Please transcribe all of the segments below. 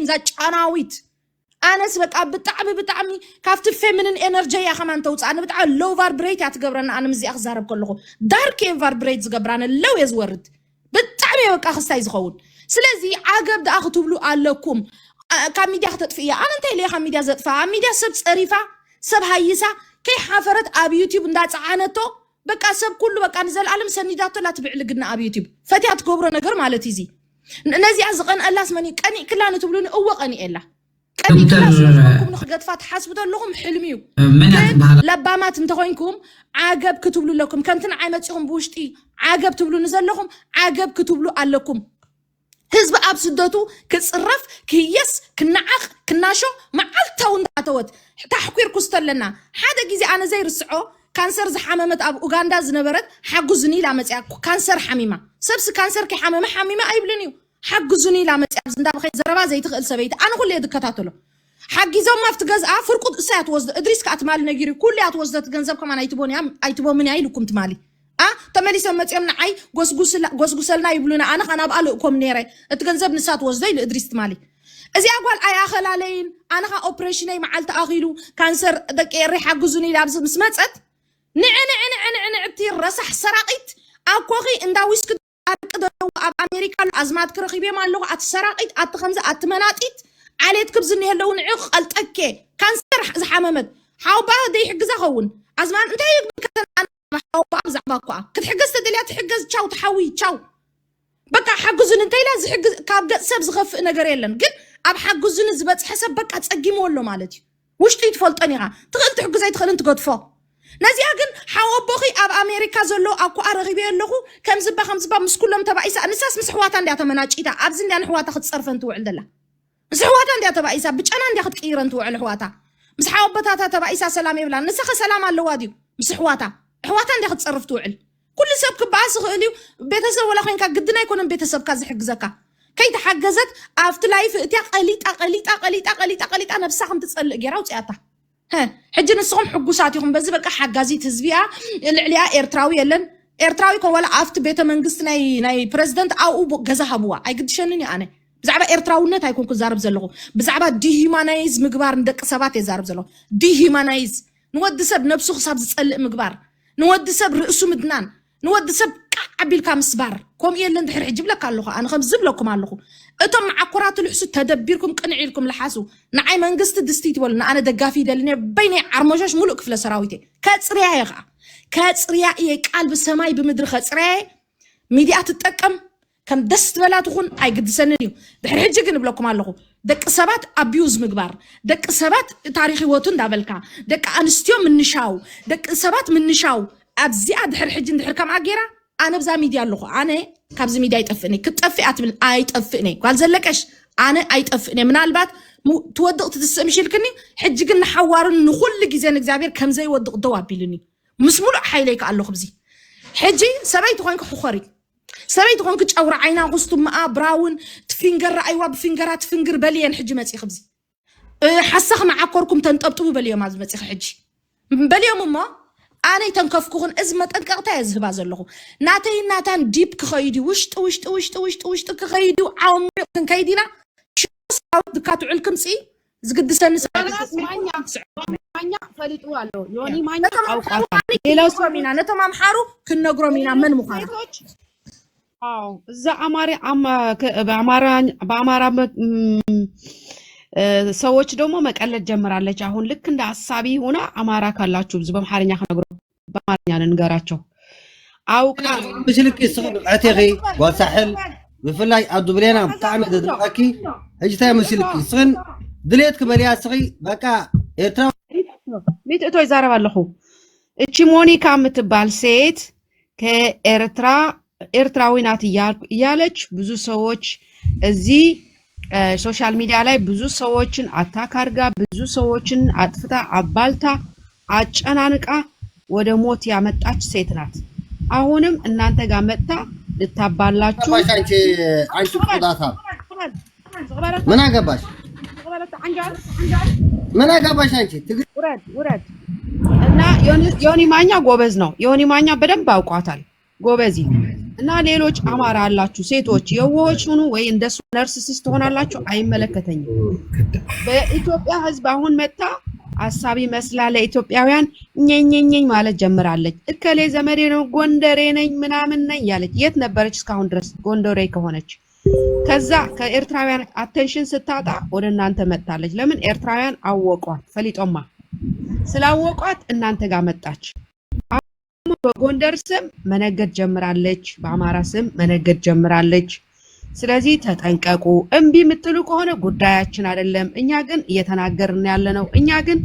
እዛ ጫናዊት። ኣነስ በቃ ብጣዕሚ ብጣዕሚ ካብቲ ፌሚኒን ኤነርጂ እያ ከማን ተውፅኣኒ። ብጣዕሚ ሎው ቫርብሬት እያ ትገብረና። ኣነ ምዚኣ ክዛረብ ከለኹ ዳርክ እየ ቫርብሬት ዝገብር፣ ኣነ ለው እየ ዝወርድ። ብጣዕሚ እየ በቃ ክስታይ ዝኸውን። ስለዚ ዓገብ ደኣ ክትብሉ ኣለኩም። ኣ- ካብ ሚድያ ክተጥፍእያ። ኣነ እንታይ ኢለ እየ ካብ ሚድያ ዘጥፋ? ኣብ ሚድያ ሰብ ፀሪፋ፣ ሰብ ሃይሳ፣ ከይሓፈረት ኣብ ዩቲዩብ እንዳፀዓነቶ፣ በቃ ሰብ ኩሉ በቃ ንዘለኣለም ሰኒዳቶ ኣላ ትብዕልግና ኣብ ዩቲዩብ። ፈትያ ትገብሮ ነገር ማለት እዩ እዚ። ን- ነዚኣ ዝቐንአላስ መን እዩ? ቀኒእክላ ንትብሉኒ፣ እወ ቀኒኤላ። ቀኒእክላ ዶክተር ስለዝኾንኩም ንክገድፋ ትሓስቡ ዘለኹም ሕልሚ እዩ። መን እያ ግን ትበሃል? ለባማት እንተኾይንኩም ዓገብ ክትብሉ ኣለኩም። ከምቲ ንዓይ መፂኹም ብውሽጢ ዓገብ ትብሉኒ ዘለኹም ዓገብ ክትብሉ ኣለኩም። ህዝቢ ኣብ ስደቱ ክፅረፍ፣ ክህየስ፣ ክነዓቕ፣ ክናሾ መዓልታዊ እንዳኣተወት ታሕኲር ኩስቶ ኣለና። ሓደ ግዜ ኣነ ዘይርስዖ ካንሰር ዝሓመመት ኣብ ኡጋንዳ ዝነበረት ሓጉዝኒ ኢላ መፅያ። ካንሰር ሓሚማ። ሰብሲ ካንሰር ከይሓመመ ሓሚመ ኣይብልን እዩ። ሓጉዝኒ ኢላ መፅያ። ኣብዚ እንዳበኸይ ዘረባ ዘይትኽእል ሰበይቲ። ኣነ ኩሉ እየ ዝከታተሎ። ሓጊዞማ ኣብቲ ገዝኣ ፍርቁ እሳ እያ ትወስዶ። እድሪስ ከዓ ትማሊ ነጊሩ ኩሉ እያ ትወስዶ። እቲ ገንዘብ ከማን ኣይትቦን እያ፣ ኣይትቦምን እያ ኢልኩም ትማሊ። ኣ ተመሊሶም መፅኦም ንዓይ ጎስጉስላ- ጎስጉሰልና ይብሉና። ኣነ ከዓ ናብኣ ልእኮም ነይረ። እቲ ገንዘብ ንሳ ትወስዶ ኢሉ እድሪስ ትማሊ። እዚኣ ጓል ኣይኣኸላለይን። ኣነ ከዓ ኦፕሬሽነይ መዓልቲ ኣኺሉ ካንሰር ደቂ ኤረይ ሓግዙኒ ኢላ ኣብዚ ምስ መፀት ንዕ ንዕ ንዕ ንዕ ንዕ እቲ ረሳሕ ሰራቒት ኣኮኺ እንዳ ዊስኪ ኣርቂ ዘለዎ ኣብ ኣሜሪካ ኣሎ ኣዝማድኪ ረኺበዮም ኣለኹ ኣቲ ሰራቒት ኣቲ ከምዚ ኣቲ መናጢት ዓሌት ክብዚ እኒሀ ኣለዉ ንዕ ቀልጠኬ ካንሰር ዝሓመመት ሓውባ ደይሕግዛ ኸውን ኣዝማን እንታይ ይግብር ከተን ኣነ ሓውባ ብዛዕባ እኳ ክትሕገዝ ተደልያ ትሕገዝ ቻው ትሓዊ ቻው በቃ ሓግዙኒ እንተ ኢላ ዝሕግዝ ካብ ገፅ ሰብ ዝኸፍእ ነገር የለን ግን ኣብ ሓግዙኒ ዝበፅሐ ሰብ በቃ ፀጊምዎ ኣሎ ማለት እዩ ውሽጡ ይትፈልጦን ኢኻ ትኽእል ትሕግዘ ኣይትኽእልን ትገድፎ ነዚኣ ግን ሓወቦኺ ኣብ ኣሜሪካ ዘሎ ኣኳኣ ረኺበዮ ኣለኹ ከምዝባ ከምዝባ ምስ ኩሎም ተባኢሳ ንሳስ ምስ ኣሕዋታ እንድያ ተመናጪታ ኣብዚ እንድያ ንኣሕዋታ ክትፀርፈን ትውዕል ዘላ ምስ ኣሕዋታ እንድያ ተባኢሳ ብጨና እንድያ ክትቅይረን ትውዕል ኣሕዋታ ምስ ሓወቦታታ ተባኢሳ ሰላም የብላን ንሳኸ ሰላም ኣለዋ ድዩ ምስ ኣሕዋታ ኣሕዋታ እንድያ ክትፀርፍ ትውዕል ኩሉ ሰብ ክበኣስ ይኽእል እዩ ቤተሰብ ወላ ኮይንካ ግድን ኣይኮነን ቤተሰብካ ዝሕግዘካ ከይተሓገዘት ኣብቲ ላይፍ እትያ ቀሊጣ ቀሊጣ ቀሊጣ ቀሊጣ ቀሊጣ ነብሳ ከም ትፀልእ ገይራ ኣውፅኣታ ሕጂ ንስኹም ሕጉሳት ኢኹም በዚ በቃ ሓጋዚት ህዝቢያ ልዕሊያ ኤርትራዊ የለን ኤርትራዊ ከወላ ኣብቲ ቤተ መንግስቲ ናይ ናይ ፕረዚደንት ኣብኡ ገዛ ሃብዋ ኣይግድሸንን እዩ ኣነ ብዛዕባ ኤርትራውነት ኣይኮንኩ ዛረብ ዘለኹ ብዛዕባ ዲሂማናይዝ ምግባር ንደቂ ሰባት እየ ዛረብ ዘለኹ ዲሂማናይዝ ንወዲ ሰብ ነብሱ ክሳብ ዝጸልእ ምግባር ንወዲ ሰብ ርእሱ ምድናን ንወዲ ሰብ ቃዕ ኣቢልካ ምስባር ከምኡ የለን ድሕሪ ሕጂ ብለካ ኣለኹ ኣነ ከም ዝብለኩም ኣለኹ እቶም መዓኮራት ልሕሱ ተደቢርኩም ቅንዕ ኢልኩም ልሓሱ ንዓይ መንግስቲ ድስቲ ይትበሉ ንኣነ ደጋፊ ይደሊ ነር በይነይ ዓርሞሻሽ ሙሉእ ክፍለ ሰራዊት እየ ከፅርያ እየ ከዓ ከፅርያ እየ ቃል ብሰማይ ብምድሪ ከፅርያ እየ ሚድያ ትጠቀም ከም ደስ ዝበላ ትኹን ኣይግድሰንን እዩ ድሕሪ ሕጂ ግን እብለኩም ኣለኹ ደቂ ሰባት ኣቢዩዝ ምግባር ደቂ ሰባት ታሪክ ህይወቱ እንዳበልካ ደቂ ኣንስትዮ ምንሻው ደቂ ሰባት ምንሻው ኣብዚኣ ድሕሪ ሕጂ እንድሕር ከምኣ ገይራ ኣነ ብዛ ሚድያ ኣለኹ ኣነ ካብዚ ሚድያ ኣይጠፍእኒ ክትጠፍእ ኣትብል ኣይጠፍእኒ ጓል ዘለቀሽ ኣነ ኣይጠፍእኒ ምናልባት ትወድቕ ትትስእ ምሽልክኒ ሕጂ ግን ንሓዋሩን ንኩሉ ግዜ ንእግዚኣብሔር ከምዘይወድቕ ደው ኣቢሉኒ ምስ ሙሉእ ሓይለይ ከኣለኹ ብዚ ሕጂ ሰበይቲ ኮንኪ ሕኾሪ ሰበይቲ ኮንኪ ጨጉሪ ዓይና ኩስቱምኣ ብራውን ትፊንገር ረኣይዋ ብፊንገራ ትፍንግር በልየን ሕጂ መፂኺ ብዚ ሓሳኺ መዓኮርኩም ተንጠብጥቡ በልዮም ኣብዚ መፂኺ ሕጂ በልዮም እሞ ኣነ ይተንከፍኩኽን እዚ መጠንቀቕታ እየ ዝህባ ዘለኹ ናተይ ናታን ዲፕ ክኸይድ እዩ ውሽጢ ውሽጢ ውሽጢ ውሽጢ ውሽጢ ክኸይድ እዩ ዓሚቕ ክንከይድ ኢና ሽሮ ሰራዊት ድካ ትውዕል ክምፅኢ ዝግድሰኒ ሰብ ዮናስ ማኛ ማኛ ፈሊጥዎ ኣሎ። ዮኒ ማኛ ነቶም ኣምሓሩ ኣውቃታ። ሌላው ሰው ክንነግሮም ኢና ነቶም ኣምሓሩ ክንነግሮም ኢና መን ምዃና ሴቶች አዎ እዛ አማሪ አማ- ከ- በአማራ በአማራ መ- ም- እ፣ ሰዎች ደግሞ መቀለድ ጀምራለች። አሁን ልክ እንደ አሳቢ ሆና አማራ ካላችሁ ብዙ በአማርኛ ከነግሮ በአማርኛ ንንገራቸው አውቃ ምስልኪ ስኽን ዕቴኺ ጓሳሕል ብፍላይ ኣብ ድብሌና ብጣዕሚ ዘድንቐኪ ሕጂ እንታይ መስልኪ ስኽን ድሌት ክበልያ ስኺ በቃ ኤርትራ ሚትእቶ ይዛረብ ኣለኹ። እቺ ሞኒካ የምትባል ሴት ከኤርትራ ኤርትራዊ ናት እያልኩ እያለች ብዙ ሰዎች እዚህ ሶሻል ሚዲያ ላይ ብዙ ሰዎችን አታክ አርጋ ብዙ ሰዎችን አጥፍታ አባልታ አጨናንቃ ወደ ሞት ያመጣች ሴት ናት። አሁንም እናንተ ጋር መጥታ ልታባላችሁ ገባሽ አንቺ አንቺ ቆዳፋ ምን አገባሽ ምን አገባሽ አንቺ ትግል ውረድ ውረድ። እና ዮኒ- ዮኒ ማኛ ጎበዝ ነው። ዮኒ ማኛ በደንብ አውቋታል። ጎበዝ እና ሌሎች አማራ አላችሁ ሴቶች የዋሆች ሁኑ ወይ እንደሱ ነርስሲስት ትሆናላችሁ፣ አይመለከተኝም። በኢትዮጵያ ህዝብ አሁን መታ አሳቢ መስላ ለኢትዮጵያውያን ኘኘኘኝ ማለት ጀምራለች። እከሌ ዘመዴ ነው፣ ጎንደሬ ነኝ፣ ምናምን ነኝ ያለች የት ነበረች እስካሁን ድረስ ጎንደሬ ከሆነች? ከዛ ከኤርትራውያን አቴንሽን ስታጣ ወደ እናንተ መጥታለች። ለምን? ኤርትራውያን አወቋት፣ ፈሊጦማ ስላወቋት እናንተ ጋር መጣች። አሁን በጎንደር ስም መነገድ ጀምራለች፣ በአማራ ስም መነገድ ጀምራለች። ስለዚህ ተጠንቀቁ። እምቢ የምትሉ ከሆነ ጉዳያችን አይደለም። እኛ ግን እየተናገርን ያለ ነው። እኛ ግን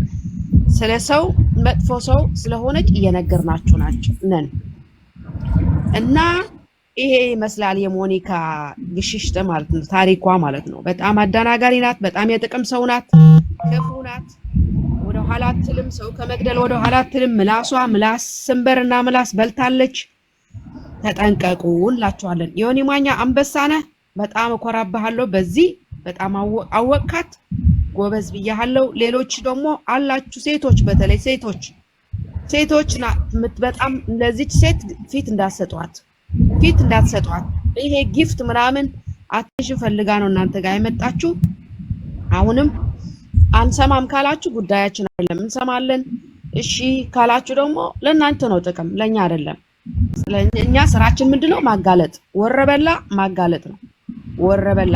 ስለ ሰው መጥፎ ሰው ስለሆነች እየነገርናችሁ ናቸው ነን። እና ይሄ ይመስላል የሞኒካ ግሽሽጥ ማለት ነው፣ ታሪኳ ማለት ነው። በጣም አደናጋሪ ናት። በጣም የጥቅም ሰው ናት። ክፉ ናት። ወደ ኋላ አትልም። ሰው ከመግደል ወደ ኋላ አትልም። ምላሷ ምላስ፣ ስንበርና ምላስ በልታለች። ተጠንቀቁ እንላችኋለን። ዮኒ ማኛ አንበሳ ነህ። በጣም እኮራብሃለሁ በዚህ። በጣም አወ- አወቅካት። ጎበዝ ብያሃለሁ። ሌሎች ደግሞ አላችሁ ሴቶች፣ በተለይ ሴቶች ሴቶች ና- ምት- በጣም ለዚች ሴት ፊት እንዳትሰጧት፣ ፊት እንዳትሰጧት። ይሄ ጊፍት ምናምን አቴንሽን ፈልጋ ነው እናንተ ጋር የመጣችሁ። አሁንም አንሰማም ካላችሁ ጉዳያችን አይደለም፣ እንሰማለን። እሺ ካላችሁ ደግሞ ለእናንተ ነው ጥቅም፣ ለእኛ አይደለም። ስለ እኛ ስራችን ምንድነው? ማጋለጥ፣ ወረበላ ማጋለጥ ነው። ወረበላ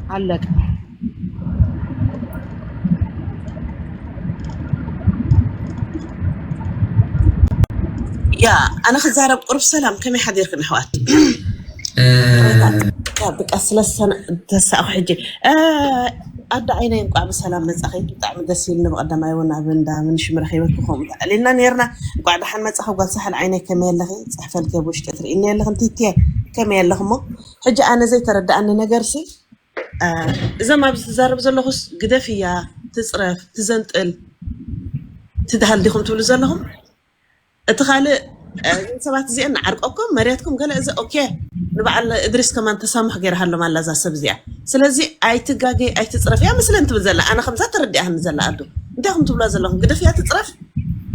አለቀ። ያ ኣነ ክዛረብ ቁርብ ሰላም ከመይ ሓዲርክን ኣሕዋት? ያ ብቃ ስለ ሰነ ተሳእኹ ሕጂ። ኣደ ዓይነይ እንቋዕ ብሰላም መጻኺ። ብጣዕሚ ደስ ኢልኒ። ብቐዳማይ እውን ኣብ እንዳ ምንሽም ረኺበኪ ከምኡ ተዓሊልና ነርና። እንቋዕ ደሓን መጻኺ ጓል ሳሕል ዓይነይ፣ ከመይ ኣለኺ? ጽሕፈልኪ ኣብ ውሽጢ ትርእይኒ ኣለኽን ቲቲየ፣ ከመይ ኣለኽሞ? ሕጂ ኣነ ዘይተረድኣኒ ነገርሲ እዞም ኣብዚ ትዛረብ ዘለኹስ ግደፍያ፣ ትፅረፍ፣ ትዘንጥል፣ ትድሃል ዲኹም ትብሉ ዘለኹም? እቲ ካልእ እዘን ሰባት እዚአን ንዓርቀኩም መሬትኩም ገለ እዚ ኦኬ። ንበዓል እድሪስ ከማን ተሳምሕ ገይርሃሎም ኣላ እዛ ሰብ እዚኣ። ስለዚ ኣይትጋገይ ኣይትፅረፍ እያ ምስለን ትብል ዘላ። ኣነ ከምዛ ተረዲኣኒ ዘላ ኣዱ እንታይ ኹም ትብላ ዘለኹም? ግደፍያ ትፅረፍ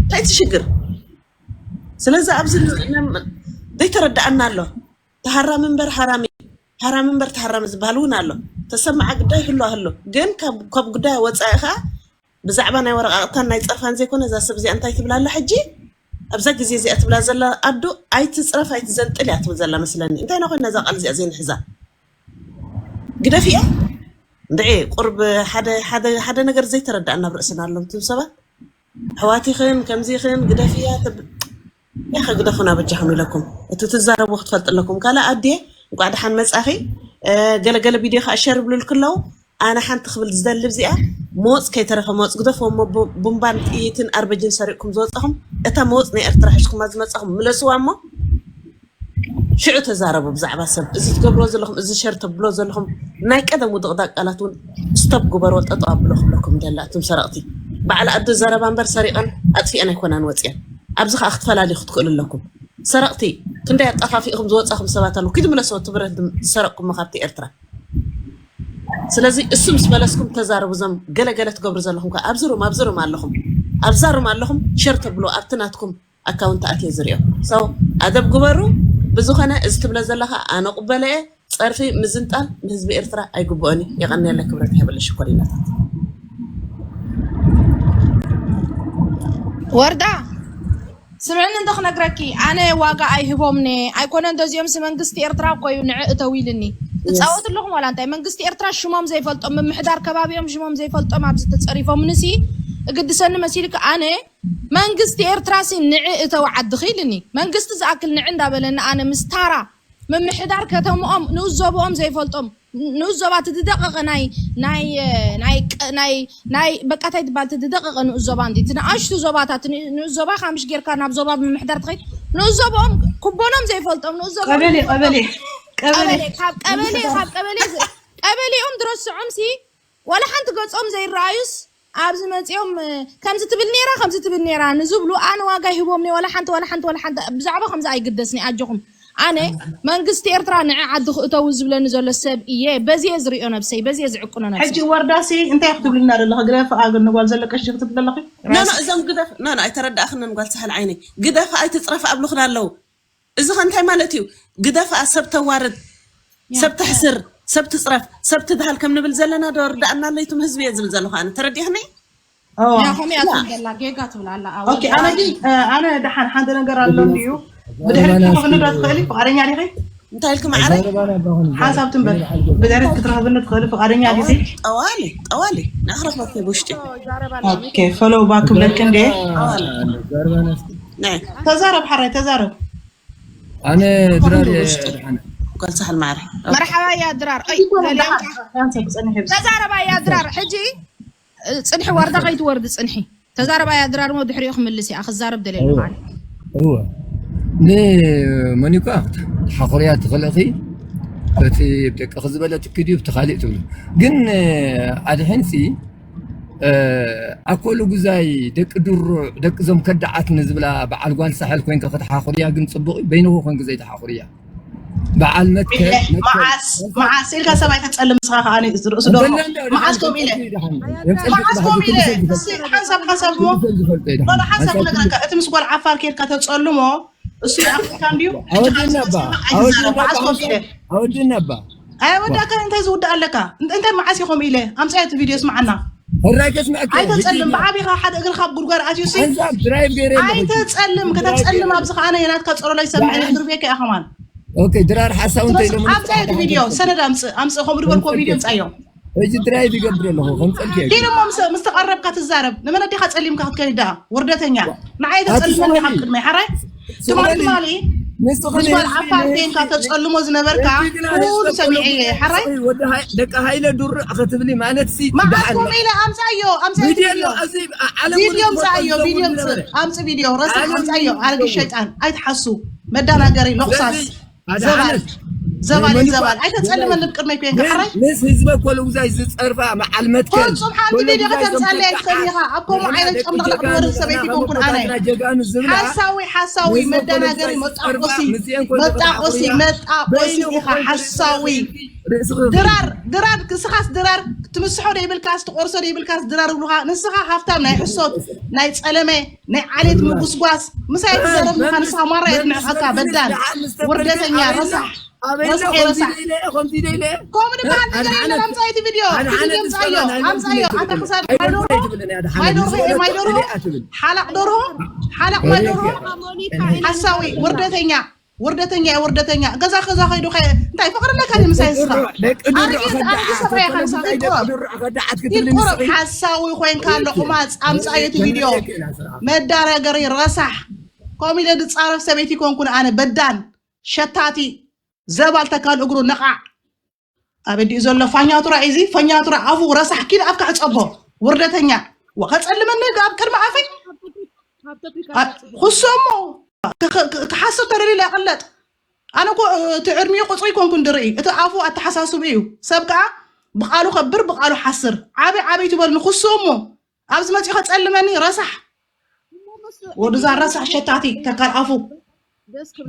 እንታይ ትሽግር? ስለዚ ኣብዚ ዘይተረዳኣና ኣሎ። ተሃራሚ እምበር ሃራሚ፣ ሃራሚ እምበር ተሃራሚ ዝበሃል እውን ኣሎ። ተሰማዓ ግዳይ ህሉ ኣሎ። ግን ካብ ጉዳይ ወፃኢ ከዓ ብዛዕባ ናይ ወረቃቅታን ናይ ፀርፋን ዘይኮነ እዛ ሰብ እዚኣ እንታይ ትብላ ኣላ ሕጂ? ኣብዛ ግዜ እዚኣ ትብላ ዘላ ኣዶ ኣይትፅረፍ ኣይትዘንጥል እያ ትብል ዘላ መስለኒ። እንታይ ና ኮይና እዛ ቃል እዚኣ ዘይንሕዛ? ግደፍ እያ እንድዒ ቁርብ ሓደ ሓደ ሓደ ነገር ዘይተረዳእና ኣብ ርእስና ኣለዉ ትም ሰባት ኣሕዋቲኽን ከምዚኽን ግደፍያ ትብል። ያኸ ግደፉና በጃኹም ኢለኩም እቲ ትዛረቡ ክትፈልጥ ኣለኩም። ካልእ ኣድየ እንቋዕ ደሓን መጻኺ። ገለገለ ቪድዮ ከዓ ሸር ይብሉልክ ኣለዉ። ኣነ ሓንቲ ክብል ዝደሊ እዚኣ ሞፅ ከይተረፈ ሞፅ ግደፍዎ እሞ ቡምባን ጥይትን ኣርበጅን ሰሪቕኩም ዝወፃኹም እታ ሞፅ ናይ ኤርትራ ሒዝኩማ ዝመፃኹም ምለስዋ እሞ ሽዑ ተዛረቡ ብዛዕባ ሰብ እዚ ትገብርዎ ዘለኹም እዚ ሸር ተብሎ ዘለኹም ናይ ቀደም ውድቕዳቅ ቃላት እውን ስቶፕ ግበርዎ ጠጠው ኣብሎ ክብለኩም ደላ እቱም ሰረቕቲ በዓል ኣዶ ዘረባ እምበር ሰሪቐን ኣጥፊአን ኣይኮናን ወፅየን ኣብዚ ከዓ ክትፈላልዩ ክትክእሉ ኣለኩም ሰረቕቲ ክንደይ ኣጣፋፊእኹም ዝወፃኹም ሰባት ኣለዉ ኪዱ ምለስዎ እቲ ብረት ዝሰረቕኩሞ ካብቲ ኤርትራ ስለዚ እሱ ምስ መለስኩም ተዛረቡ እዞም ገለገለ ትገብሩ ዘለኹም ከዓ ኣብዚ ሩም ኣብዚ ሩም ኣለኹም ኣብዛ ሩም ኣለኹም ሸር ተብሎ ኣብቲ ናትኩም ኣካውንት ኣትየ ዝሪኦ ሰው ኣደብ ግበሩ ብዝኾነ እዚ ትብለ ዘለኻ ኣነ ቁበለ እየ ፀርፊ ምዝንጣል ንህዝቢ ኤርትራ ኣይግብኦን እዩ የቐንየለ ክብረት ይሃበለ ሽኮሪናታት ወርዳ ስምዕኒ እንዶ ክነግረኪ ኣነ ዋጋ ኣይህቦምኒ ኣይኮነ እንደዚኦም ሲ መንግስቲ ኤርትራ እኮ እዩ ንዕ እተው ኢልኒ ትፃወት ኣለኹም ዋላ እንታይ መንግስቲ ኤርትራ ሽሞም ዘይፈልጦም ምምሕዳር ከባቢኦም ሽሞም ዘይፈልጦም ኣብዚ ተፀሪፎምኒ ሲ እግድሰኒ መሲልክ ኣነ መንግስቲ ኤርትራ ሲ ንዕ እተው ዓድኺ ኢልኒ መንግስቲ ዝኣክል ንዕ እንዳበለኒ ኣነ ምስ ታራ ምምሕዳር ከተምኦም ንኡስ ዞብኦም ዘይፈልጦም ንኡስ ዞባ እቲ ዝደቀቐ ናይ ናይ ናይ ናይ በቃ እንታይ ትበሃል እቲ ዝደቀቐ ንኡስ ዞባ እንዲ እቲ ንኣሽቱ ዞባታት ንኡስ ዞባ ካምሽ ጌርካ ናብ ዞባ ብምምሕዳር ትኸይድ ንኡስ ዞብኦም ኩቦኖም ዘይፈልጦም ንኡስ ዞባ ቀበሌ ቀበሌ ቀበሌ ካብ ቀበሌ ካብ ቀበሌ ቀበሌኦም ድረስዖም ሲ ዋላ ሓንቲ ገጾም ዘይረኣዩስ ኣብዚ መጺኦም ከምዚ ትብል ነይራ ከምዚ ትብል ነይራ ንዝብሉ ኣነ ዋጋ ይህቦም ነይ ዋላ ሓንቲ ዋላ ሓንቲ ዋላ ሓንቲ ብዛዕባ ከምዚ ኣይግደስኒ ኣጆኹም ኣነ መንግስቲ ኤርትራ ንዐ ዓዲ ክእተው ዝብለኒ ዘሎ ሰብ እየ በዚየ ዝሪኦ ነብሰይ በዚየ ዝዕቅኖ ነብሰይ ሕጂ ወርዳሲ እንታይ ክትብልና ዘለኺ ግደፍ ኣግኒ ጓል ዘለቀሽ ክትብል ዘለኺ ኖ ኖ እዞም ግደፍ ኖ ኖ ኣይተረዳእኽንን ጓል ሳሕል ዓይነይ ግደፍ ኣይትፅረፍ ኣብልኽና ኣለዉ እዚ ከ እንታይ ማለት እዩ? ግደፋ፣ ሰብ ተዋርድ፣ ሰብ ተሕስር፣ ሰብ ትፅረፍ፣ ሰብ ትድሃል ከም ንብል ዘለና ዶ ርዳእና ኣለይቱም ህዝቢ እየ ዝብል ዘለኹ ኣነ። ተረዲእኽኒ? ከመይ ትብላ ጌጋ ትብላ ኣላ። ኣነ ግን ኣነ ደሓን ሓንቲ ነገር ኣሎ እንድዩ። ብድሕሪት ክትረኽብኒ ዶ ትኽእሊ? ፍቓደኛ ዲኺ? እንታይ ኢልክ ማዕረ? ሓንሳብ ትንበር። ብድሕሪት ክትረኽብኒ ትኽእሊ? ፍቓደኛ ዲኺ? ጠዋሊ ጠዋሊ ንኣኽረኽበኪ ብውሽጢ። ኦኬ፣ ፈሎው ባክ ብለኪ እንዴ? ጠዋሊ ናይ ተዛረብ ሓራይ ተዛረብ። ኣነ ድራር ጓል ሳሕል ማዕረ። መርሓባ እያ ድራር። ኣይ ገሊኦም ተዛረባ እያ ድራር። ሕጂ ጽንሒ ወርዳ ከይትወርድ ጽንሒ ተዛረባ እያ ድራር። ሞ ድሕሪኡ ክምልስ እያ ክዛረብ ደለየ። እወ እወ ንመኒኳ ሓኾርያ ትኽእልኺ በቲ ደቅኺ ዝበለትኪ ድዩ ብቲ ካሊእ ትብሉ ግን ኣድሕንሲ ኣኮሉ ጉዛይ ደቂ ድሩዕ ደቂ ዞም ከዳዓት ንዝብላ በዓል ጓል ሳሕል ኮይንካ ከተሓኹርያ ግን ጽቡቕ እዩ። በይንኹ ኮይንኩ ዘይተሓኹርያ በዓል መትከል መዓስ ኢልካ ሰብ ኣይተጸልም። ንስኻ ከዓ ርእሱ ዶ መዓስ ከም ኢለ መዓስ ከም ኢለ ሓንሳብ ሓንሳብ ሞ ሓንሳብ ክነግረካ እቲ ምስ ጓል ዓፋር ኬድካ ተጸልሞ እሱ ይኣፍካ እንድዩ። ኣወድና ባ ኣወድና ባ ኣወድና ባ ኣወዳእካ እንታይ ዝውዳእ ኣለካ? እንታይ መዓስ ኢኹም ኢለ ኣምፃዮ እቲ ቪድዮ ስምዓና። ሕራይ ከስምዐካ ኣይተፀልም ብዓቢኻ ሓደ እግርካ ኣብ ጉድጓድ ኣትዩ ሲ ሓንሳብ ድራይቭ ገይረ ኣለኹ። ኣይተፀልም። ከተፀልም ኣብዚ ከዓ ናይ ናትካ ፀሎላይ ሰምዐ እግሪ ቤካ ኢኻ ከማን። ኦኬ ድራር ሓሳብ እንታይ ኢሎም ኣምፃዮ እቲ ቪድዮ ሰነድ ኣምፅእ ኣምፅእ ከምኡ ዝበልኮ ቪድዮ ኣምፃዮ። ሕጂ ድራይቭ ይገብር ኣለኹ ከምፀልክ እየ። ዲሞ ምስ ምስ ተቐረብካ ትዛረብ ንመን ኣዲኻ ፀሊምካ ክትከይድ ደኣ ውርደተኛ። ንዓይ ተፀልመኒ ካብ ቅድመይ ሓራይ ትማሊ ትማሊ ምስ ጓል ዓፋር ኮይንካ ተፀልሞ ዝነበርካ ኩሉ ሰሚዐ እየ። ሓራይ ደቂ ሃይለ ዱር ክትብሊ ማለት ሲ መዓስ ኮም ኢለ ኣምፃዮ ኣምፃዮ ቪድዮ ቪድዮ ኣምፃዮ ቪድዮ ኣምፅ ቪድዮ ረሳሕ ኣምፃዮ ኣረጊ ሸይጣን ኣይትሓሱ መዳናገሪ ሎኽሳስ ዘባል ዘባል ዘባል ኣይተፀልመኒ ብቅድመይ ኮይንካ ሓራይ ምስ ህዝበ ኮለጉዛይ ዝፀርፋ መዓል መትከል ፍፁም ሓንቲ ቪድዮ ከተምፃለይ ኣይትኽእልን ኢኻ ኣብ ከምኡ ዓይነት ጨምለቕለቕ ዝበለ ሰበይቲ ኮንኩን ኣነ ሓሳዊ ሓሳዊ መዳናገሪ መጣቆሲ መጣቆሲ መጣቆሲ ኢኻ ሓሳዊ ድራር ድራር ንስኻስ ድራር ትምስሖ ደይብልካስ ትቆርሶ ደይብልካስ ድራር ይብሉኻ ንስኻ ሃፍታም ናይ ሕሶት ናይ ፀለመ ናይ ዓሌት ምጉስጓስ ምሳይ ትዘረብ ምዃን ንስኻ ማራ የድንዕኸካ በዳል ውርደተኛ ረሳሕ ረሳሕ ረሳሕ ከምኡ ዝበሃል ነገር የለን ኣምፃዮ እቲ ቪድዮ ኣምፃዮ ኣምፃዮ ኣታ ክሳድ ማይዶርሆ ማይዶርሆ ማይዶርሆ ሓላቕ ዶርሆ ሓላቕ ማይዶርሆ ሓሳዊ ውርደተኛ ውርደተኛ ውርደተኛ ገዛ ገዛ ከይዱ እንታይ ፍቅሪ ኣለካ ድዩ ምሳይ ንስኻ ኣረጊት ኣረጊት ሰብኣይ ኢኻ ንስኻ ክትቆረብ ክትቆረብ ሓሳዊ ኮይንካ ኣሎ ቁማፅ ኣምፃዮ እቲ ቪድዮ መዳናገሪ ረሳሕ ከምኡ ኢለ ዝፃረፍ ሰበይቲ ኮንኩን ኣነ በዳን ሸታቲ ዘባል ተካል እግሩ ነቓዕ ኣበዲኡ ዘሎ ፋኛቱራ ኢዚ ፈኛቱራ ኣፉ ረሳሕ ኪድ ኣፍካ ሕፀቦ ውርደተኛ ወኸፀልመኒ ኣብ ቅድሚ ኣፈይ ክሶሞ ክሓስብ ተደሊለ ይቕለጥ ኣነ እኮ እቲ ዕድሚኡ ቁፅሪ ይኮንኩ እንድርኢ እቲ ኣፉ ኣተሓሳስቡ እዩ ሰብ ከዓ ብቃሉ ከብር ብቃሉ ሓስር ዓበይ ዓበይ ትበል ንክሶሞ ኣብዚ መፂኡ ከፀልመኒ ረሳሕ ወድዛ ረሳሕ ሸታቲ ተካል ኣፉ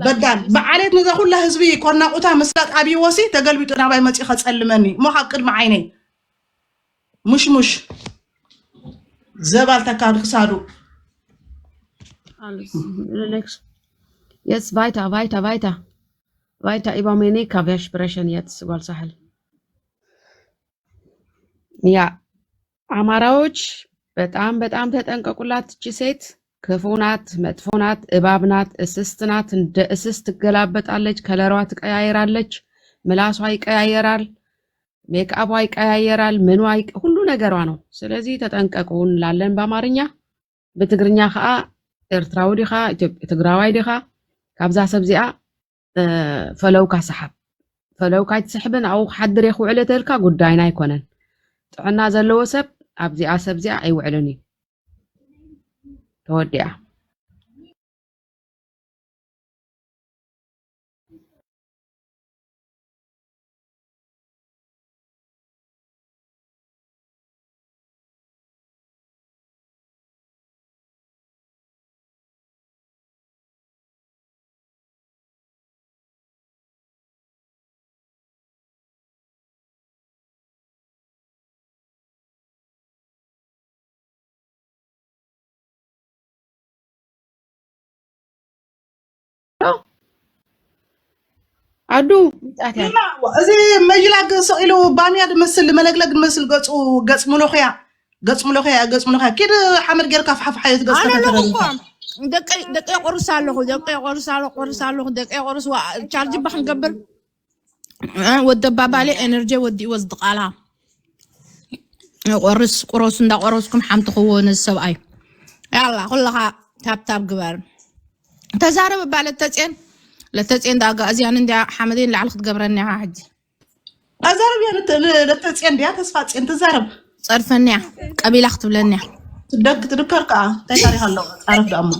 በዳል ብዓሌት ነዛ ኩላ ህዝቢ ኮርናቁታ ምስላጥ ኣብይዎ ሲ ተገልቢጡ ናባይ መፂኡ ከፀልመኒ እሞ ካብ ቅድሚ ዓይነይ ሙሽሙሽ ዘባል ተካል ክሳዱ Alles. Next. Jetzt weiter, weiter, weiter. Weiter über Meneka, wer sprechen jetzt, Walsahel? Ja, አማራዎች በጣም በጣም ተጠንቀቁላት። እቺ ሴት ክፉ ናት፣ መጥፎ ናት፣ እባብ ናት፣ እስስት ናት። እንደ እስስት ትገላበጣለች፣ ከለሯ ትቀያየራለች፣ ምላሷ ይቀያየራል፣ ሜክአቧ ይቀያየራል፣ ምኗ ሁሉ ነገሯ ነው። ስለዚህ ተጠንቀቁ እንላለን በአማርኛ። ብትግርኛ ከዓ ኤርትራዊ ዲኻ ትግራዋይ ዲኻ ካብዛ ሰብ እዚኣ ፈለውካ ሰሓብ። ፈለውካ ኣይትስሕብን ኣብኡ ክሓድር እየ ክውዕል ተልካ ጉዳይና ኣይኮነን። ጥዕና ዘለዎ ሰብ ኣብዚኣ ሰብ እዚኣ ኣይውዕልን እዩ። ተወዲኣ። ኣዱ ምጣት እያ። እዚ መይላ ሰቂሉ ባንያ ድመስል መለግለግ ድመስል ገፁ ገፅ ምሎኽያ ገፅ ምሎኽያ ገፅ ምሎኽያ ኪድ ሓመድ ጌርካ ፍሓፍሓዮ ትገፅ ኣነ ኣለኹ እኮ ደቀይ ደቀይ ቆርስ ኣለኹ ደቀይ ቆርስ ኣለኹ ቆርስ ኣለኹ ደቀይ ቆርስ ዋ- ቻርጅ ባክ ንገብር እ፣ ወዲ ኣባባሊ ኤነርጂ ወዲእዎ ዝድቃላ ቆርስ ቁረሱ እንዳቆረስኩም ሓምትኽዎ ነዚ ሰብኣይ ያላ ኩልኻ ታብታብ ግበር ተዛረብ እባ ለተፅየን ለተፅየን ዳጋ እዚያን እንዲያ ሓመደይ ንላዕሊ ክትገብረኒ ኢኻ ሕጂ ኣዛረብ እያ ለተፅየን ድያ ተስፋ ፅየን ትዛረብ ፀርፈንያ ቀቢላ ክትብለንያ ትደግ ትድከር ከዓ እንታይ ታሪክ ኣለዎ ፃረፍ ደኣሞ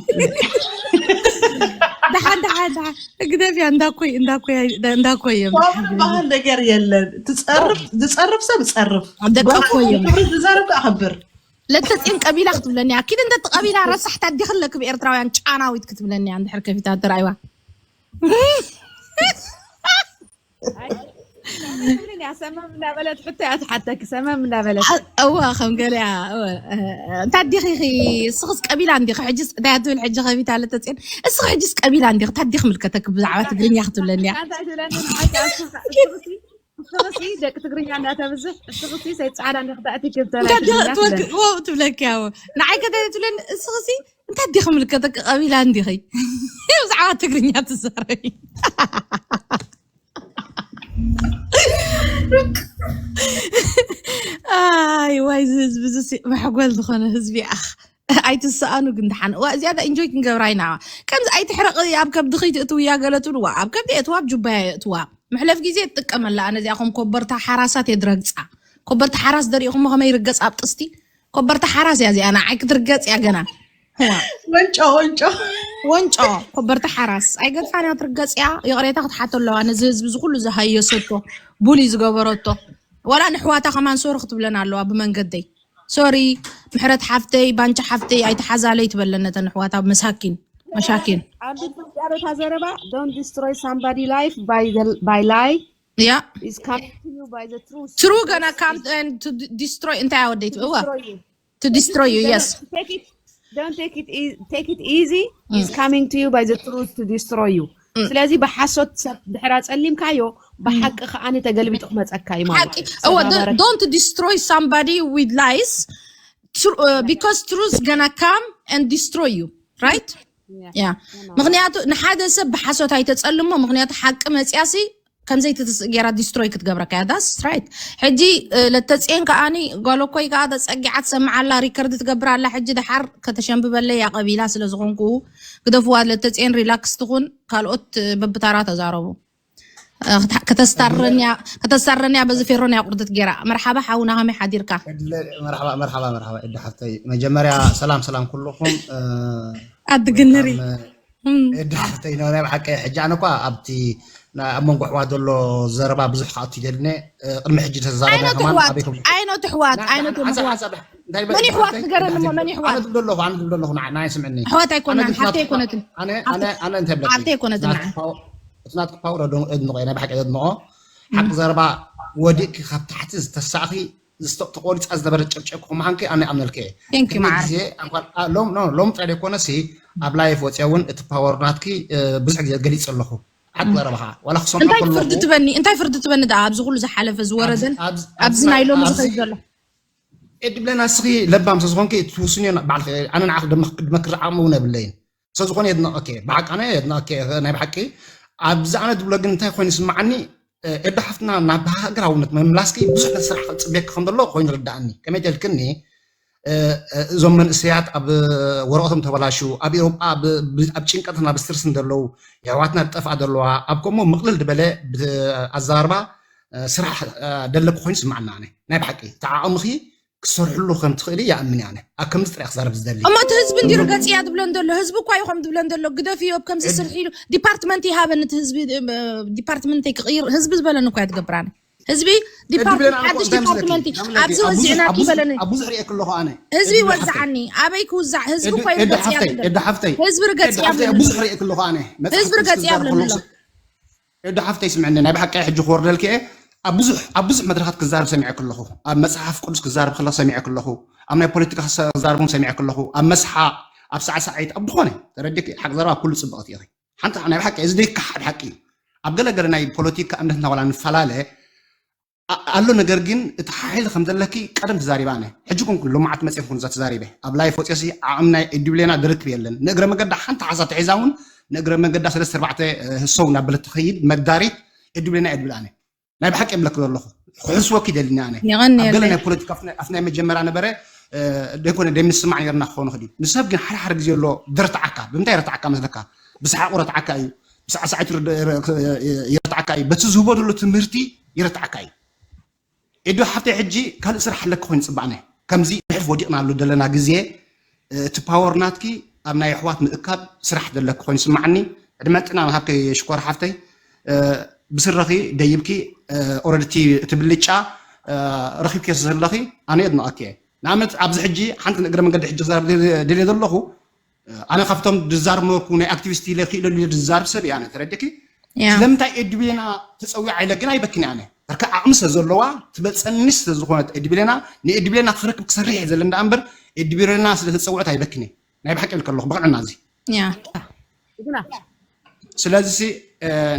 ደሓን ደሓን ደሓን ግደፍያ እንዳኮይ እንዳኮይ እንዳኮይ እዮም ባህል ነገር የለን ትፀርፍ ዝፀርፍ ሰብ ፀርፍ ደቂ እኮ እዮም ክብሪ ዝዛረብ ከዓ ከብር ለተፅን ቀቢላ ክትብለኒ እያ ኪድ እንተ ቀቢላ ረሳሕታ ዲኽለክ ብኤርትራውያን ጫናዊት ክትብለኒ እያ እንድሕር ከፊታ ተራእይዋ ሰመም እናበለት ሕቶ እያ ትሓተኪ ሰመም እናበለት እዋ ከም ገለያ እንታይ ዲኺ እስኽስ ቀቢላ እንዲኺ ሕጅስ እንታይ ትብል ሕጂ ከፊታ ለተፅን እስኺ ሕጅስ ቀቢላ እንዲኺ እንታይ ዲኺ ምልከተክ ብዛዕባ ትግርኛ ክትብለኒ እያ እስኽሲ ደቂ ትግርኛ እንዳተብዝሕ እስኽሲ ሰይድ ፃዕዳ እንዲኺ ተኣቲ ክብተላ እንታይ ዲኺ ትወክልዎ ትብለኪ ያው ንዓይ ከደ ትብለኒ እስኽሲ እንታይ ዲኺ ምልከተክ ቀቢላ እንዲኺ ብዛዕባ ትግርኛ ትዛረቢ ኣይ ዋይ እዚ ህዝቢ እዚ መሕጎል ዝኾነ ህዝቢ ኣኽ ኣይትሰኣኑ ግን ደሓን እዋ እዚኣታ ኢንጆይ ክንገብራ ኢና ከምዚ ኣይትሕረቕ ኣብ ከብዲ ከይትእትውያ ገለ ትብልዋ ኣብ ከብዲ የእትዋ ኣብ ጁባያ የእትዋ መሕለፍ ግዜ ትጥቀመላ ኣነ እዚኣ ከም ኮበርታ ሓራሳት የድረግፃ ኮበርታ ሓራስ ደሪእኹሞ ከመይ ርገፅ ኣብ ጥስቲ ኮበርታ ሓራስ እያ እዚኣ ንዓይ ክትርገፅ እያ ገና ወንጮ ወንጮ ወንጮ ኮበርታ ሓራስ ኣይገድፋን እያ ትርገፅ እያ ይቕሬታ ክትሓቶ ኣለዋ ነዚ ህዝቢ እዚ ኩሉ ዝሃየሰቶ ቡሊ ዝገበረቶ ዋላ ንሕዋታ ከማን ሶሪ ክትብለን ኣለዋ ብመንገደይ ሶሪ ምሕረት ሓፍተይ ባንቺ ሓፍተይ ኣይትሓዛለይ ትበለን ነተን ኣሕዋታ መሳኪን መሻኪን ኣንዲ ኢትዮጵያ በታ ዘረባ don't destroy somebody life by the by lie yeah is coming to you by the truth true gonna come and to d- destroy እንታይ ኣወደይት እዋ Destroy you. to destroy you yes Take it, don't take it e- take it easy is coming to you by the truth to destroy you ስለዚ ብሓሶት ሰብ ድሕራ ጸሊምካዮ ብሓቂ ከዓኒ ተገልቢጡ ክመፀካ እዩ ማለት ሓቂ እወ don't destroy somebody with lies Tru- uh, because truth gonna come and destroy you right yeah ምክንያቱ ንሓደ ሰብ ብሓሶት ኣይተፀልሞ ምክንያቱ ሓቂ መፅያሲ ከምዘይ ትትስእ ገይራ ዲስትሮይ ክትገብረካ እያ that's right ሕጂ ለተፅየን ከዓኒ ጓል እኮይ ከዓ ተፀጊዓ ትሰምዓ ኣላ ሪከርድ ትገብር ኣላ ሕጂ ደሓር ከተሸንብበለይ እያ ቀቢላ ስለ ዝኾንኩ ግደፍዋ ለተፅየን ሪላክስ ትኹን ካልኦት በብታራ ተዛረቡ ከተስታረንያ ከተስታረንያ በዚ ፌሮን እያ ቁርደት ገይራ መርሓባ ሓውና ከመይ ሓዲርካ መርሓባ መርሓባ መርሓባ ኤዲ ሓፍተይ መጀመርያ ሰላም ሰላም ኩልኹም ኣድግንሪ ኤዲ ሓፍተይ ናይ ብሓቂ ሕጂ ኣነ እኳ ኣብቲ ኣብ መንጎ ኣሕዋት ዘሎ ዘረባ ብዙሕ ክኣቱ ይደልነ ቅድሚ ሕጂ ተዛረበ ኣይኖት ኣሕዋት ኣይኖት ኣሕዋት ኣይኖት ኣሕዋት መን ይሕዋት ንገረኒ እሞ መን ይሕዋት ኣነ ዝብሎ ኣለኹ ኣነ ዝብሎ ኣለኹ ንዓይ ስምዕኒ ኣሕዋት ኣይኮናን ሓፍተይ ኣይኮነትን ኣነ ኣነ እንታይ ብለኪ ሓፍተይ ኣይኮነትን እቲ ናትኪ ፓወር ኣድንቆ ናይ ብሓቂ ዘድንቆ ሓቂ ዘረባ ወዲእኪ ካብ ታሕቲ ዝተሳእኺ ተቆሪፃ ዝነበረት ጨብጨብ ክምሃንኪ ኣነ ይኣምነልኪ እየ Thank you ቅድሚ ማዓር ግዜ ሎም ጥራይ ዘይኮነ ሲ ኣብ ላይፍ ወፅያ እውን እቲ ፓወር ናትኪ ብዙሕ ግዜ ገሊፅ ኣለኹ ሓቂ ዘረባኻ ዋላ ክሰምዖ እንታይ ከለኹ ፍርዲ ትበኒ እንታይ ፍርዲ ትበኒ ደኣ ኣብዚ ኩሉ ዝሓለፈ ዝወረደን ኣብዚ ናይ ሎሚ ዝኸይድ ዘሎ ኤዲ ብለና እስኺ ለባም ስለ ዝኾንኪ ትውስንዮ ባዕልኺ ኣነ ንዓኺ ድመክር ዓቕሚ እውን የብለይን ስለዝኾነ የድንቐኪ ብሓቂ ኣነ የድንቐኪ ናይ ብሓቂ ኣብዚ ኣነ ዝብሎ ግን እንታይ ኮይኑ ይስምዓኒ ኤዲ ሓፍትና ናብ ሃገራውነት ምምላስኪ ብዙሕ ስራሕ ክፅበየኪ ከም ዘሎ ኮይኑ ርዳእኒ ከመይ ተልክኒ እዞም መንእሰያት ኣብ ወረቐቶም ተበላሹ ኣብ ኤሮጳ ኣብ ጭንቀትና ብስትርስ እንደለዉ የሕዋትና ዝጠፍኣ ዘለዋ ኣብ ከምኡ ምቕልል ዝበለ ኣዘራርባ ስራሕ ደለኩ ኮይኑ ስማዕና ኣነ ናይ ብሓቂ ተዓቐምኺ ክሰርሕሉ ከም ትኽእሊ ይኣምን ኣነ ኣብ ከምዚ ጥራይ ክዛረብ ዝደሊ እሞ እቲ ህዝቢ እንዲ ርገፅያ ዝብሎ እንደሎ ህዝቢ እኳ ይኾም ዝብሎ እንደሎ ግደፍዮ ኣብ ከምዚ ስርሒ ኢሉ ዲፓርትመንት ይሃበኒ እቲ ህዝቢ ዲፓርትመንት ክቕይር ህዝቢ ዝበለኒ እኳ ትገብራኒ ህዝቢ ዲፓርትመንት ሓድሽ ዲፓርትመንት ኣብዚ ወዚዕና ይበለኒ ኣብ ብዙሕ ርኤ ከለኹ ኣነ ህዝቢ ይወዛዓኒ ኣበይ ክውዛዕ ህዝቢ እኳ ይወዛዕ ኤዲ ሓፍተይ ህዝቢ ርገጽ ኤዲ ሓፍተይ ኣብ ብዙሕ ርኤ ከለኹ ኣነ ህዝቢ ርገጽ ያብለኒ ኤዲ ሓፍተይ ስምዕኒ ናይ ብሓቂ ሕጂ ክወርደልክ እየ ኣብ ብዙሕ ኣብ ብዙሕ መድረኻት ክዛረብ ሰሚዐ ከለኹ ኣብ መጽሓፍ ቅዱስ ክዛረብ ከለኹ ሰሚዐ ከለኹ ኣብ ናይ ፖለቲካ ክዛረቦም ሰሚዐ ከለኹ ኣብ መስሓ ኣብ ሳዕሳዒት ኣብ ዝኾነ ተረዲክ ሓቂ ዘረባ ኩሉ ጽብቕቲ ኢኺ ሓንቲ ናይ ብሓቂ እዚ ዘይከሓድ ሓቂ እዩ ኣብ ገለ ገለ ናይ ፖለቲካ እምነትና ዋላ ንፈላለ ኣሎ። ነገር ግን እቲ ሓይሊ ከም ዘለኪ ቀደም ተዛሪባ ኣነ ሕጂ ኮንኩ ሎማዓት መፅኹን እዛ ተዛሪበ ኣብ ላይፍ ወፅሲ ዓቕም ናይ ኤዲብሌና ድርክብ የለን። ንእግረ መገዳ ሓንቲ ሓሳብ ተሒዛ እውን ንእግረ መገዳ ሰለስተ ኣርባዕተ ህሰው እናበለት ትኸይድ መዳሪት ኤዲብሌና እየ ድብል ኣነ። ናይ ብሓቂ የብለክ ዘለኹ ክሕስወኪ ደሊኒ ኣነ። ኣብ ገለ ናይ ፖለቲካ ኣፍ ናይ መጀመርያ ነበረ ደይኮነ ደምስማዕ ነርና ክኸውን ክእል እዩ። ንሰብ ግን ሓደ ሓደ ግዜ ኣሎ ደርትዓካ። ብምንታይ ረትዓካ መስለካ? ብሰሓቑ ረትዓካ እዩ። ብሳዕሳዒቱ ይረትዓካ እዩ። በቲ ዝህቦ ዘሎ ትምህርቲ ይረትዓካ እዩ። ኤዱ ሓፍተይ ሕጂ ካልእ ስራሕ ኣለኪ ኮይኑ ጽባዕነ ከምዚ ብሕልፍ ወዲቕና ኣሎ ዘለና ግዜ እቲ ፓወር ናትኪ ኣብ ናይ ኣሕዋት ምእካብ ስራሕ ዘለኪ ኮይኑ ስማዓኒ። ዕድመ ጥና ሃብከ ሽኮር ሓፍተይ። ብስረኺ ደይብኪ ኦረድቲ እቲ ብልጫ ረኺብኪ ዘለኺ ኣነ የድንቐኪ እየ። ንኣብነት ኣብዚ ሕጂ ሓንቲ ንእግረ መንገዲ ሕጂ ክዛረብ ደልየ ዘለኹ ኣነ ካብቶም ድዛርብ ነበርኩ ናይ ኣክቲቪስት ኢለ ክኢለሉ ኢለ ድዛርብ ሰብ እየ ኣነ ተረድኪ። ስለምንታይ ኤድቤና ተፀዊዓ ኢለ ግን ኣይበክን ኣነ ርከ ዓቕሚ ስለ ዘለዋ ትበፀኒ ስለ ዝኾነት ኤድቤና ንኤድቤና ክረክብ ክሰርሕ እየ ዘለ እንዳ እምበር ኤድቤና ስለ ተፀውዐት ኣይበክን። ናይ ብሓቂ ኢልከ ኣለኹ ብቕዕና እዚ ስለዚ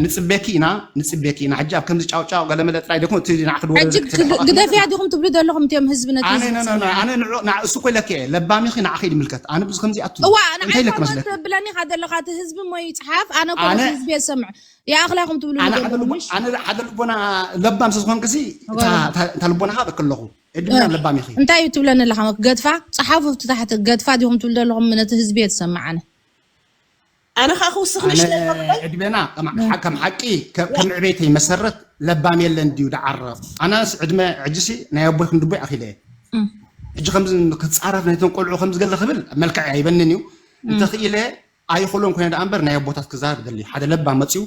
ንፅቤኪ ኢና ንፅቤኪ ኢና ሕጂ ኣብ ከምዚ ጫውጫው ገለመለ ጥራይ ደኩም እቲ ንዓኺ ድወረደ ሕጂ ክትሕልቂ ግደፍያ ዲኹም ትብሉ ዘለኹም እቲኦም ህዝቢ ነቲ ኣነ ህዝቢ ኖ ኖ ኖ ዝሰምዕ። ኣነ ንዑ ንዓ እሱ እኮ ኢለኪ እየ ለባሚኺ ንዓኺ ድምልከት ኣነ ብዙ ከምዚ ኣቱ እዋ እንታይ ኢለኪ ንሕና መስለኪ? ተብለኒ ኢኻ ዘለኻ እቲ ህዝቢ እሞ ይፅሓፍ ኣነ እኮ ነቲ ኣነ ህዝቢ የሰምዕ ይኣኽላ ኢኹም ትብሉ ኣነ ሓደ ዘለኹም ልቦ- ምሽ ኣነ ሓደ ልቦና ለባም ስለ ዝኾንክሲ እታ እታ- እታ ልቦናኻ በክ ኣለኹ እድና ለባሚኺ እንታይ እዩ ትብለኒ ኣለኻ ገድፋ ፀሓፉ ኣብቲ ታሕቲ ገድፋ ዲኹም ትብሉ ዘለኹም ነቲ ህዝቢ እየ ትሰምዕ ኣነ ኣነ ከዓ ክውስኽ ኣነ ንእሽተይ ከብለይ ዕድሜና ከም ዓ- ከም ሓቂ ከ- ከም ዕቤተይ መሰረት ለባም የለን ድዩ ደዓረቕ ኣነስ ዕድመ ዕጅሲ ናይ ኣቦይ ክንድቦይ ኣኺለ እየ ሕጂ ከምዚ ክፃረፍ ናይቶም ቆልዑ ከምዚ ገለ ክብል መልክዕ ኣይበንን እዩ እንተኽኢለ ኣይኽእሎን ኮይነ ደኣ እምበር ናይ ኣቦታት ክዛረብ ደሊ ሓደ ለባም መፅኡ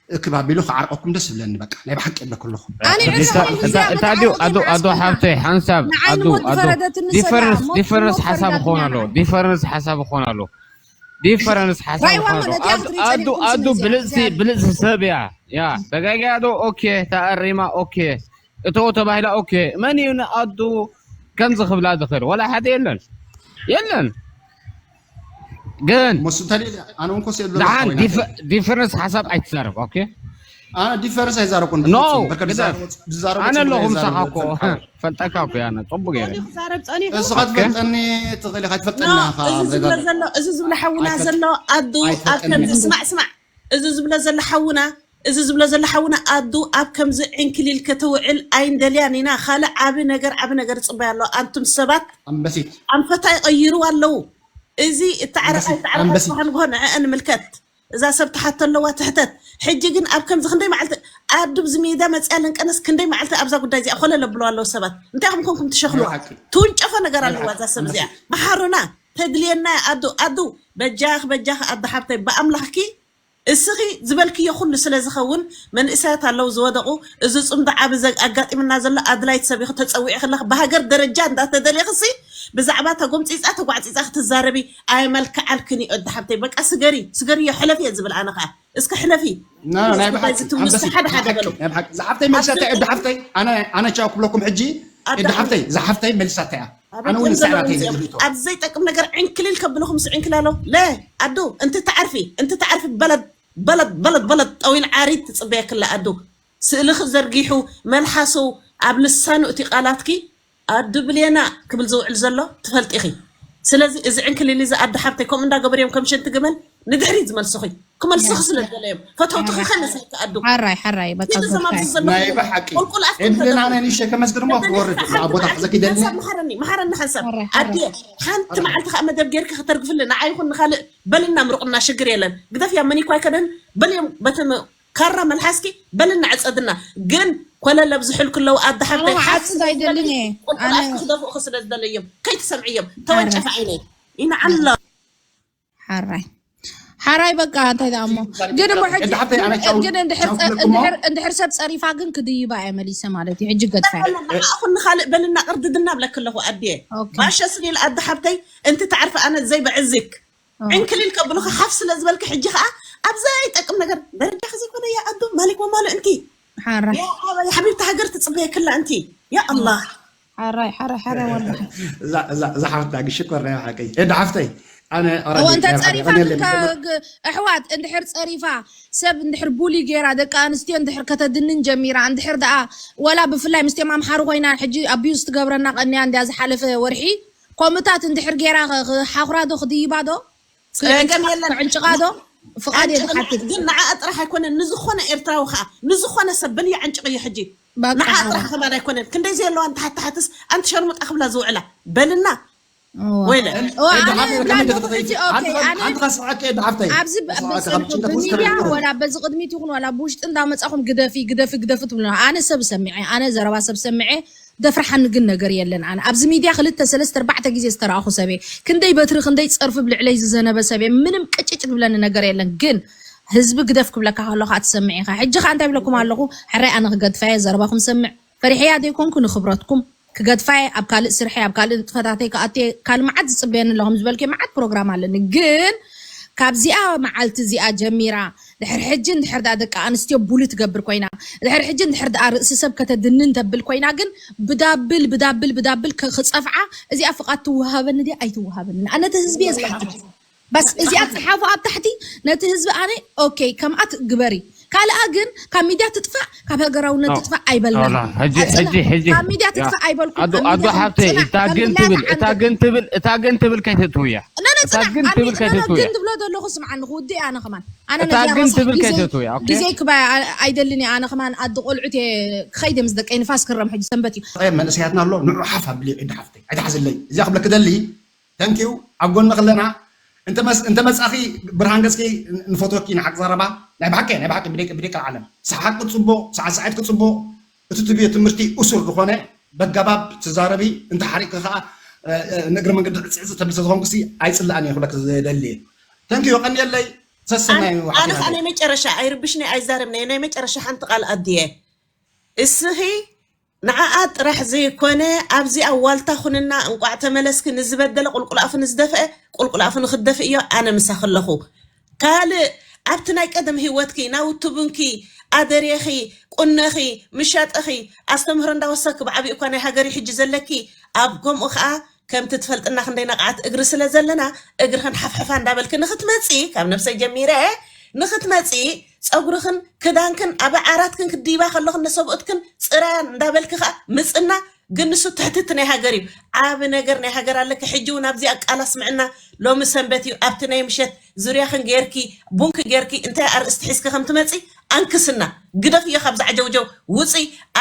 እክብ ኣቢሉ ክዓርቀኩም ደስ ይብለኒ በቃ ናይ ብሓቂ ይብለኩ ኣለኹ ኣነ ዕስራ ዲሳ- ክልተ እታ- እታ ዓመት ድዩ ዓርኩ ኣዶ ኣዶ ከይብዓል ሓብተይ ሓንሳብ ንዓይ ኣዶ ንሞት ኣዶ ዝፈረደትኒ ሰላም፣ ዲፈረንስ ሞት ዲፈረንስ ንሞት ሓሳብ ፈረዳ ክኾን ኣሎ ዲያና። ዲፈረንስ ሓሳብ ክኾን ኣሎ ዲፈረንስ ሓሳብ ራይዋ ክኾን ኣሎ ማለት እያ ኣዱ ክትርኢ ኣዱ ጸኒሕኩም ኣዱ ስለ ብልጽቲ እዚኣ። ብልጽቲ ሰብ እያ ያ ተጋጊያ ዶ ኦኬ ተኣሪማ ኦኬ እቶ ተባሂላ ኦኬ መን እዩ ንኣዱ ከምዚ ክብላ ዝኽእል ወላ ሓደ የለን የለን ግን ሞሱ ተሊለ ኣነ እውን ኮስ የብለ ደሓን ዲፈ- ዲፈረንስ ሓሳብ ኣይትዛረብ ኦኬ ኣነ ዲፈረንስ ኣይዛረብኩን ኖ፣ ብፍጹም። በቃ ግደፍ። ድዛረቡ- ድዛረቡ ኣነ ጽቡቅ ኣለኹ ምሳኻ ዘይዛረቡ እኮ። ዝፈልጥ ሓው። ፈልጠካ እኮ ያነ፣ ጽቡቅ ገይረ። ጸኒሑ ክዛረብ ጸኒሑ። እስኻ ኦኬ። ትፈልጠኒ ትኽእል ኢኻ፣ ኖ፣ ትፈልጠኒ ኢኻ። እዚ ዝብሎ ዘይዛረብ- ዘሎ፣ እዚ ዝብሎ ሓውና ኣይፈል- ዘሎ ኣዱ ኣብ ኣይፈልጠኒ። ከምዚ ስማዕ፣ ስማዕ። እዚ ዝብሎ ዘሎ ሓውና፣ እዚ ዝብሎ ዘሎ ሓውና ኣዱ ኣብ ከምዚ ዕንክሊል ክትውዕል ኣይንደልያን ኢና። ካልእ ዓቢ ነገር፣ ዓቢ ነገር ይጽበያ ኣሎ። ኣንቱም ሰባት ኣንበሲት። ኣንፈታ ይቐይሩ ኣለዉ። እዚ እተዓረቐ ኣንበሲት፣ ኣይተዓረቐ ኣንበሲት። ዝበሃል ንግሆ ንዕአን ንምልከት። እዛ ሰብ ትሓቶ ኣለዋ ትሕተት። ሕጂ ግን ኣብ ከምዚ ክንደይ መዓልቲ ኣዱ ብዚ ሜድያ መፅያ ለንቀነስ ክንደይ መዓልቲ ኣብዛ ጉዳይ እዚኣ ኮለል ኣብልዋ ኣለዉ ሰባት። እንታይ ኢኹም ኮንኩም ትሸኽልዋ? ናይ ብሓቂ። ትውንጨፎ ነገር ናይ ኣለዋ ብሓቂ። እዛ ሰብ እዚኣ። ኣንበሲት። መሓሩና ተድልየና እያ ኣዱ። ኣዱ በጃኽ በጃኽ ኣዱ ሓብተይ ብኣምላኽኪ እስኺ ዝበልክዮ ኩሉ ስለ ዝኸውን መንእሰያት ኣለዉ ዝወደቑ። እዚ ፅምዶ ዓቢ ዘ ኣጋጢምና ዘሎ ኣድላይት ሰብ ኢኺ ተፀዊዕኺ ኣለኺ። ብሃገር ደረጃ እንዳተደልየኽሲ ብዛዕባ ተጎምፂፃ ተጓዕፂፃ ክትዛረቢ ኣየመልክዓልክን እዩ ኣዱ ሓብተይ። በቃ ስገሪ ስገርዮ ሕለፊ እየ ዝብል ኣነ ኸዓ። እስከ ሕለፊ። ና፣ ናይ ብሓቂ፣ ትምስቲ ኣንበሲ፣ ሓደ ሓደ ናይ ብሓቂ፣ በሉ። ናይ ብሓቂ። ዝሓፍተይ መልሳታ ኣብዚ እየ፣ ሓፍተይ። ኣነ፣ ኣነ ቻው ክብለኩም ሕጂ፣ ኣዳም። እዲ ሓፍተይ፣ ዝሓፍተይ መልሳታ እያ። ኣነ እውን ከምዘለዉ ንሳዕራተይ እዮም። ዝብልቶ። ኣብዚ ዘይጠቅም ነገር ዕንክሊል ከብልኹም ስዕንክል ኣሎ። ለ፣ ኣዱ፣ እንት ተዓርፊ፣ እንት ተዓርፊ በለድ፣ በለድ፣ በለድ፣ በለድ፣ ጠዊል ዓሪት ትጽበየክላ ኣዱ። ስእልኺ ዘርጊሑ፣ መልሓሱ ኣብ ልሳኑ እቲ ቃላትኪ ኣዱ ብሌና ክብል ዝውዕል ዘሎ ትፈልጢ ኢኺ። ስለዚ እዚ ዕንክሊል እዚ ኣዱ ሓብተይ ከምኡ እንዳገበሩ እዮም ከም ሸንቲ ግመል ንድሕሪት ዝመልሱኺ። ክመልሱኺ ስለ ዝደለዮም ፈተውትኺ ከነሳይካ ኣዱ። ሓራይ ሓራይ በቃ እዚ ዘማብዙ ዘለኹ ናይ ብሓቂ ቁልቁል ኣፍኩም ኤድና ተገፉ። ናይ ንሸ ከመስግን እሞ ክወርድ ኣብ ቦታ ሓዘኪ ደልኒ ሓንሳብ መሓረኒ መሓረኒ ሓንሳብ ሓራይ ሓራይ ኣድየ ሓንቲ መዓልቲ ከዓ መደብ ጌርኪ ከተርግፍሊ ንዓ ይኹን ንኻልእ በልና ምርቁና ሽግር የለን። ግደፍያ መኒኳ ኣይከደን በልዮም በተመ ካራ መልሓስኪ በልና ዕፀድና ግን ኮለል ኣብ ዝሕል ክለው ኣደ ሓብተይ ኣነ ሓስ ክዓፅድ ኣይደልን እየ። ቁልቁል ኣነ ኣፍኪ ክደፍኡኺ ስለ ዝደለዮም ከይትሰምዕዮም ተወንጨፊ ዓይነይ ይንዓሎ። ሓራይ ሓራይ በቃ እንታይ ደኣ እሞ ግን እሞ ሕጂ እንደ ሓብተይ ኣነ ቻው ግን እንድሕር ቻው ጸ- ክብለኩም እሞ እንድሕር እንድሕር ሰብ ጸሪፋ ግን ክድይባ እየ መሊሰ ማለት እዩ። ሕጂ ገድፋ እየ። ንዓኹ ንኻልእ በልና ቅርድድና ብለክ ኣለኹ ኣድየ ኦኬ። ባሸ ስሊል ኣደ ሓብተይ እንቲ ተዓርፊ ኣነ ዘይበዕዝክ ኦ። ዕንክሊል ከብልኺ ሓፍ ስለ ዝበልኪ ሕጂ ኸዓ ኣብ ዘይጠቅም ነገር ደረጃኺ ዘይኮነ ያ ኣዱ ማሊክ ወማሉ እንቲ ሓራ ያ ኣባ ያ ሓቢብቲ ሃገር ትጽበየክላ እንቲ ያ ኣላህ ሓራይ ሓራይ ሓራይ ወላሂ። እዛ ሓፍትና ግን ሽኮር ናይ ሓቀይ ኤዳ ሓፍተይ፣ ኣነ እወ እንተ ጸሪፋ ኣሕዋት እንድሕር ጸሪፋ ሰብ እንድሕር ቡሊ ገይራ ደቂ ኣንስትዮ እንድሕር ከተድንን ጀሚራ እንድሕር ደኣ ወላ ብፍላይ ምስቶም ኣምሓሩ ኮይና ሕጂ ኣቢዩዝ ትገብረና ቀንያ እንድያ ዝሓለፈ ወርሒ ከምኡታት እንድሕር ገይራ ሓኹራ ዶ ክድይባ ዶ ጸገም የለን። ዕንጭቓ ዶ ፍቓድ እየ ዝሓትት። ግን ንዓኣ ጥራሕ ኣይኮነን፣ ንዝኾነ ኤርትራዊ ከዓ ንዝኾነ ሰብ በልዮ ዕንጭቕዮ ሕጂ። ንዓኣ ጥራሕ ከማን ኣይኮነን፣ ክንደይ ዘየለዋ እንተሓትሓትስ ኣንቲ ሸርሙጣ ክብላ ዝውዕላ በልና። ወይለ ኣብዚ ብሚድያ ወላ በዚ ቅድሚት ይኹን ወላ ብውሽጢ እንዳመፃኹም ግደፊ ግደፊ ግደፊ ትብሉ። ኣነ ሰብ ሰሚዐ፣ ኣነ ዘረባ ሰብ ሰሚዐ ደፍርሓኒ ግን ነገር የለን። ኣነ ኣብዚ ሚድያ ክልተ ሰለስተ ኣርባዕተ ግዜ ዝተረኣኹ ሰብ እየ። ክንደይ በትሪ ክንደይ ፀርፊ ብልዕለይ ዝዘነበ ሰብ እየ። ምንም ቅጭጭ ዝብለኒ ነገር የለን። ግን ህዝቢ ግደፍ ክብለካ ከሎ ከዓ ትሰምዕ ኢኻ። ሕጂ ከዓ እንታይ ብለኩም ኣለኹ? ሕራይ ኣነ ክገድፋ እየ፣ ዘረባኹም ሰምዕ። ፈሪሐያ ዘይኮንኩ ንክብረትኩም ክገድፋ እየ። ኣብ ካልእ ስርሐይ ኣብ ካልእ ንጥፈታተይ ክኣትየ ካልእ መዓት ዝፅበየኒ ኣለኹም ዝበልኩ መዓት ፕሮግራም ኣለኒ። ግን ካብዚኣ መዓልቲ እዚኣ ጀሚራ ድሕር ሕጂ እንድሕር ደኣ ደቂ ኣንስትዮ ቡሊ ትገብር ኮይና ድሕር ሕጂ እንድሕር ደኣ ርእሲ ሰብ ከተድንን ተብል ኮይና ግን ብዳብል ብዳብል ብዳብል ክፀፍዓ እዚኣ ፍቓድ ትወሃበኒ ድያ ኣይትወሃበኒ? ኣነ ነቲ ህዝቢ እየ ዝሓትት። በስ እዚኣ ፀሓፉ ኣብ ታሕቲ ነቲ ህዝቢ ኣነ ኦኬ ከምኣ ግበሪ ካልኣ ግን ካብ ሚድያ ትጥፋእ ካብ ሃገራውነት ትጥፋእ ኣይበልናን። ካብ ሚድያ ትጥፋእ ኣይበልኩ ኣዶ ሓብተይ እታ ግን ትብል እታ ግን ትብል እታ ግን ትብል ከይትእትውያ እታ ግን ትብል ከይትእትውያ ግን ትብሎ ዘለኹ ስምዓኒ ክውድእ ኣነ ከማን ኣነ እታ ግን ትብል ከይትእትውያ ግዜ ክባ ኣይደልን ኣነ ከማን ኣዲ ቆልዑት ክኸይድ ምስ ደቀይ ንፋስ ክረም ሕጂ ሰንበት እዩ። መንእሰያትና ኣሎ ንዑ ሓፍ ኣብሊ ዕዲ ሓፍተይ ዕዲ ሓዝለይ እዚኣ ክብለክ ደሊ ተንኪው ኣብ ጎንኺ ኣለና። እንተ መጻኺ ብርሃን ገጽኪ ንፈትወኪ ንሓቂ ዘረባ ናይ ብሓቂ ናይ ብሓቂ ብደቂ ብደቂ ዓለም ሰሓቂ ጽቡቕ ሰዓት ሰዓትኪ ጽቡቕ እቲ ትብዮ ትምህርቲ እሱር ዝኾነ በጋባብ ትዛረቢ እንተ ሓሪቅኪ ከኣ ንእግሪ መንገዲ ዕጽዕጽ ተብሊ ስለዝኾንኩሲ ኣይጽላእን እየ ክብለኪ ዝደሊ እየ። ተንኪዩ ቀንየለይ ሰሰናዩ ኣነ ከኣ ናይ መጨረሻ ኣይርብሽኒ ኣይዛረብኒ ናይ መጨረሻ ሓንቲ ቃል ኣድየ እስኺ ንዓኣ ጥራሕ ዘይኮነ ኣብዚኣ ዋልታ ኩንና እንቋዕ ተመለስኪ ንዝበደለ ቁልቁል ኣፉ ንዝደፍአ ቁልቁል ኣፉ ንኽደፍእ እዮ ኣነ ምሳኺ ኣለኹ ካልእ ኣብቲ ናይ ቀደም ሂወትኪ ናውቲ ቡንኪ ኣደሬኺ ቁነኺ ምሻጥኺ ኣስተምህሮ እንዳወሰኪ ብዓብዩ እኳ ናይ ሃገሪ ሕጂ ዘለኪ ኣብ ከምኡ ከዓ ከምቲ ትፈልጥና ክንደይ ነቕዓት እግሪ ስለ ዘለና እግርኽን ሓፍሕፋ እንዳበልኪ ንኽትመፂ ካብ ነብሰይ ጀሚረ ንኽትመፂ ፀጉርኽን ክዳንክን ኣብ ዓራትክን ክድይባ ከለኽን ነሰብኡትክን ፅረያ እንዳበልኪ ከዓ ምፅና ግን ንሱ ትሕትቲ ናይ ሃገር እዩ ዓብ ነገር ናይ ሃገር ኣለኪ ሕጂ እውን ኣብዚኣ ቃል ኣስምዕና ሎሚ ሰንበት እዩ ኣብቲ ናይ ምሸት ዙርያኽን ጌርኪ ቡንኪ ጌርኪ እንታይ ኣርእስቲ ሒዝኪ ከም ትመፂ ኣንክስና ግደፍዮ ካብዚ ዓጀውጀው ውፂ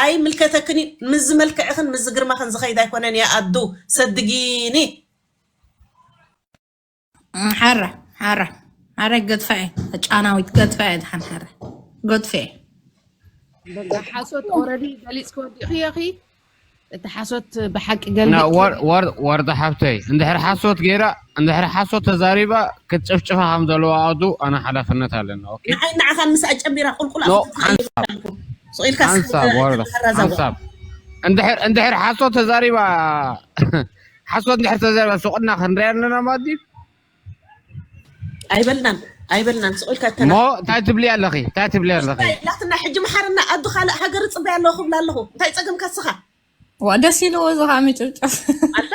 ኣይምልከተክን እዩ ምዚ መልክዕኽን ምዚ ግርማኽን ዝኸይድ ኣይኮነን እያ ኣዱ ሰድጊኒ ሓረ ሓረ ሓረ ገድፋ እየ ጫናዊት ገድፋ እየ ድሓን ሓረ ገድፈ እየ ሓሶት ኦረዲ ገሊፅ ክወዲእኽዮ ኺ እቲ ሓሶት ብሓቂ ገሊ ወርዳ ሓብተይ እንድሕር ሓሶት ገይራ እንድሕር ሓሶት ተዛሪባ ክትጭፍጭፋ ከም ዘለዋ ኣዱ ኣነ ሓላፍነት ኣለና ኦኬ ንዓይ ንዓኻን ምስኣ ጨሚራ ቁልቁል ኣፉ ሓንሳብ ሓንሳብ ወርዳ ሓንሳብ እንድሕር እንድሕር ሓሶት ተዛሪባ ሓሶት እንድሕር ተዛሪባ ሱቕና ክንሪኣ ኣለና ማለት ድዩ ኣይበልናን ኣይበልናን ስቕ ኢልካ ተና እሞ እንታይ ትብሊ ኣለኺ እንታይ ትብሊ ኣለኺ ላትና ሕጂ መሓርና ኣዱ ካልእ ሃገር እፅበያ ኣለኹ ክብላ ኣለኹ እንታይ ፀገምካ ስኻ ዋ ደስ ኢልዎ እዚ ከዓ ምጭብጨብ ኣላ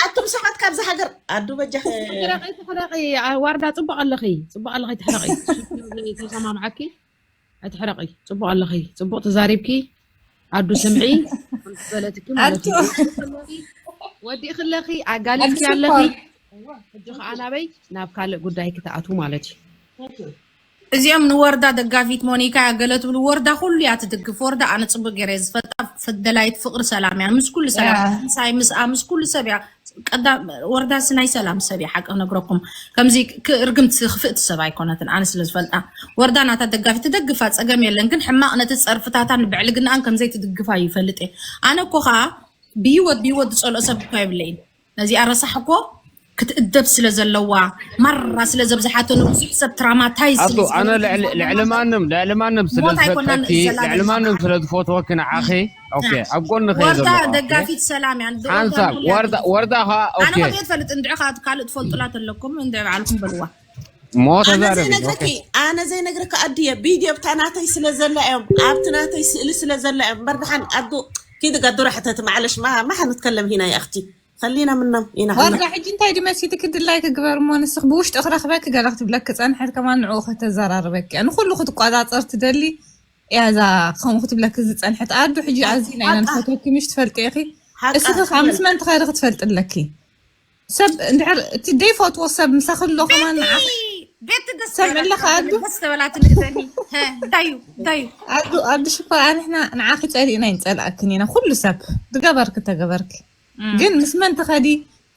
ኣቱም ሰባት ካብዚ ሃገር ኣዱ በጃ ትሕረቂ ትሕረቂ ዋርዳ ፅቡቅ ኣለኺ ፅቡቅ ኣለኺ ትሕረቂ ተሰማምዓኪ ኣይትሕረቂ ፅቡቅ ኣለኺ ፅቡቅ ተዛሪብኪ ኣዱ ስምዒ ዝበለትኪ ማለት እዩ ወዲእኪ ኣለኺ ኣጋሊፅኪ ኣለኺ ሕጂ ከዓ ናበይ ናብ ካልእ ጉዳይ ክትኣትዉ ማለት እዩ እዚኦም ንወርዳ ደጋፊት ሞኒካ እያ ገለ ትብሉ ወርዳ ኩሉ እያ ትድግፍ ወርዳ ኣነ ፅቡቅ ገይረ ዝፈልጣ ፈደላይት ፍቅሪ ሰላም እያ ምስ ኩሉ ሰላም ምሳይ ምስኣ ምስ ኩሉ ሰብ እያ ቀዳም ወርዳስ ናይ ሰላም ሰብ እያ ሓቂ ክነግረኩም ከምዚ እርግምቲ ክፍእቲ ሰብ ኣይኮነትን ኣነ ስለ ዝፈልጣ ወርዳ ናታ ደጋፊት ትደግፋ ፀገም የለን ግን ሕማቅ ነቲ ፀርፍታታን ብዕልግናኣን ከምዘይ ትድግፋ ይፈልጥ እየ ኣነ እኮ ከዓ ብሂወት ብሂወት ዝፀልኦ ሰብ እኳ የብለይን ነዚኣ ረሳሕ እኮ ክትእደብ ስለ ዘለዋ ማራ ስለ ዘብዝሓቶ ንብዙሕ ሰብ ትራማታይዝ ኣቶ ኣነ ልዕሊ ማንም ልዕሊ ማንም ስለ ዝፈትወኪ ልዕሊ ማንም ስለ ዝፈትወኪ ንዓኺ ኦኬ ኣብ ጎንኺ እየ ዘለኹ ደጋፊት ሰላም እያ ሓንሳብ ወርዳ ወርዳ ኸዓ ኦኬ ኣነ ከምየ ትፈልጥ እንድዒ ኸዓ ካልእ ትፈልጡላ ተለኩም እንድዒ ባዕልኩም በልዋ ሞ ተዛረቢ ኣነ ዘይነግረኪ ኣድየ ቪድዮ ብታ ናተይ ስለ ዘላ እዮም ኣብቲ ናተይ ስእሊ ስለ ዘላ እዮም በርድሓን ኣዱ ኪዲ ጋዱራ ሕተቲ ማዕለሽ ማ ማሓ ንትከለም ሂና ያ ኣኽቲ ኸሊና ምናም ኢና ኸና ዋርዳ ሕጂ እንታይ ድመሲቲ ክድላይ ክግበር እሞ ንስኽ ብውሽጢ ክረኽበኪ ገለ ክትብለኪ ጸንሐት ከማን ንዕኡ ከተዘራርበኪ እያ ንኹሉ ክትቋጻጸር ትደሊ እያ እዛ ከምኡ ክትብለኪ ዝጸንሐት ኣዱ ሕጂ ኣዚና ኢና ንፈትወኪ ምሽ ትፈልጢ ኢኺ እስኺ ከዓ ምስ መን ትኸዲ ክትፈልጢ ኣለኪ ሰብ እንድሕር እቲ ደይፈትዎ ሰብ ምሳኺ ኣሎ ከማን ንዓኺ ቤት ደስ ሰብ ኣለኻ ኣዱ ደስ ተበላትኒ እዘኒ ዳዩ ዳዩ ኣዱ ኣዱ ሽኮር ኣንሕና ንዓኺ ጸሊእና ይንጸልኣክን ኢና ኩሉ ሰብ ዝገበርኪ ተገበርኪ ግን ምስ መን ትኸዲ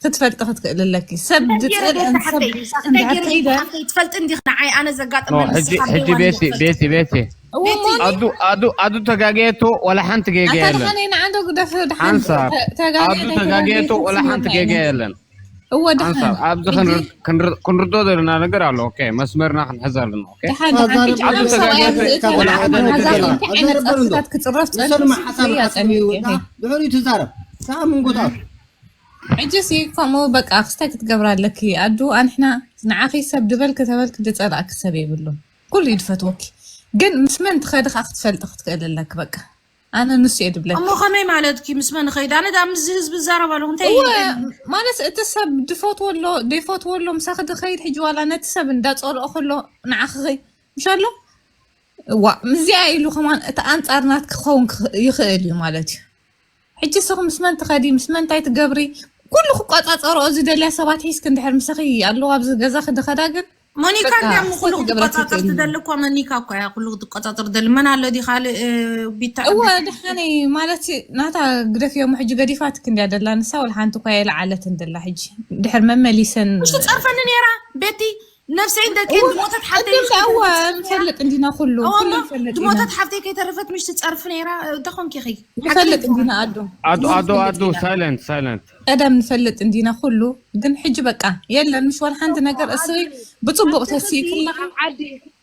ክትፈልጢ ክትክእል ኣለኪ ሰብ ዝጸልአን ሰብ ምሳኺ እንድሕር ከይደ ትፈልጥ እንዲኽ ንዓይ ኣነ ዘጋጥመ ሕጂ ቤቲ ቤቲ ቤቲ እሞ ኣዱ ኣዱ ኣዱ ተጋገየቶ ወላ ሓንቲ ጌጋ የለን ኣታድኻነ ንዓንዶ ግደፍ ድሓን ሓንሳብ ኣዱ ተጋገየቶ ወላ ሓንቲ ጌጋ የለን እወ ድሓን ሓንሳብ ኣብዚ ክንርዶ ዘለና ነገር ኣሎ ኦኬ መስመርና ክንሕዝ ኣለና ኦኬ ድሓን ድሓን ሕጂ ዓለም ሰብኣያ ዝእተና ዓለም ሃዛ እንታይ ዓይነት ጸርፍታት ክጽረፍ ጸንሒ ኣጸኒቂ ድሕሪኡ ትዛረብ ከዓ ምንጎታት ሕጂ ሲ ከምኡ በቃ ክስታይ ክትገብራ ኣለኪ ኣዱ ኣንሕና ንዓኺ ሰብ ድበል ከተበልክ ድጸላእክ ሰብ የብሉ ኩሉ ይድፈትወኪ ግን ምስ መን ትኸዲ ከዓ ክትፈልጢ ክትክእል ኣለክ በቃ ኣነ ንሱ እየ ድብለክ እሞ ከመይ ማለትኪ ምስ መን ኸይድ ኣነ ዳ ምስዚ ህዝቢ ዝዛረብ ኣለኹ እንታይ እወ ማለት እቲ ሰብ ድፈትዎ ኣሎ ደይፈትዎ ኣሎ ምሳኺ ድኸይድ ሕጂ ዋላ ነቲ ሰብ እንዳፀልኦ ከሎ ንዓኺ ምሽ ኣሎ ዋ ምስዚኣ ኢሉ ከማን እቲ ኣንፃር ናት ክኸውን ይኽእል እዩ ማለት እዩ ሕጂ ስኺ ምስ መን ትኸዲ ምስ መን እንታይ ትገብሪ ኩሉ ክቆፃፀርኦ ዝደልያ ሰባት ሒዝኪ እንድሕር ምሳኺ ኣለዋ ኣብዚ ገዛ ክድኸዳ ግን ሞኒካ በቃ፣ እንዲያም ኩሉ ሰት ገብረት ክትቆፃፀር ትኽእል። ትደሊ እኮ መኒካ እኮ እያ ኩሉ ክትቆፃፀር ትደሊ መን ኣሎ ዲ ካልእ እ፣ ቢታ እወ ድሓነይ ማለት ናታ ግደፍዮም ሕጂ ገዲፋትክ እንድያ ደላ ንሳ ወላ ሓንቲ እኳ የለዓለትን ደላ ሕጂ ድሕር መመሊሰን ምሽ ትፀርፈኒ ነይራ ቤቲ ነፍሰይ ደቂ ድሞተት ሓፍተይ እወ ንፈልጥ እንዲና ኩሉ እወ፣ ኩሉ እሞ ንፈልጥ ኢና ድሞተት ሓፍተይ ከይተረፈት ምሽ ትፀርፍ ነይራ ተኾንኪ ኺ ንፈልጥ እንዲና ኣዱ ኣዱ ኣዱ ኣዱ ሳይለንት ሳይለንት ቀደም ንፈልጥ እንዲና ኩሉ ግን ሕጂ በቃ የለን ምሽ ዋላ ሓንቲ ነገር እስኺ ብፅቡቅ ተስኢክላ ኣብ ዓዲ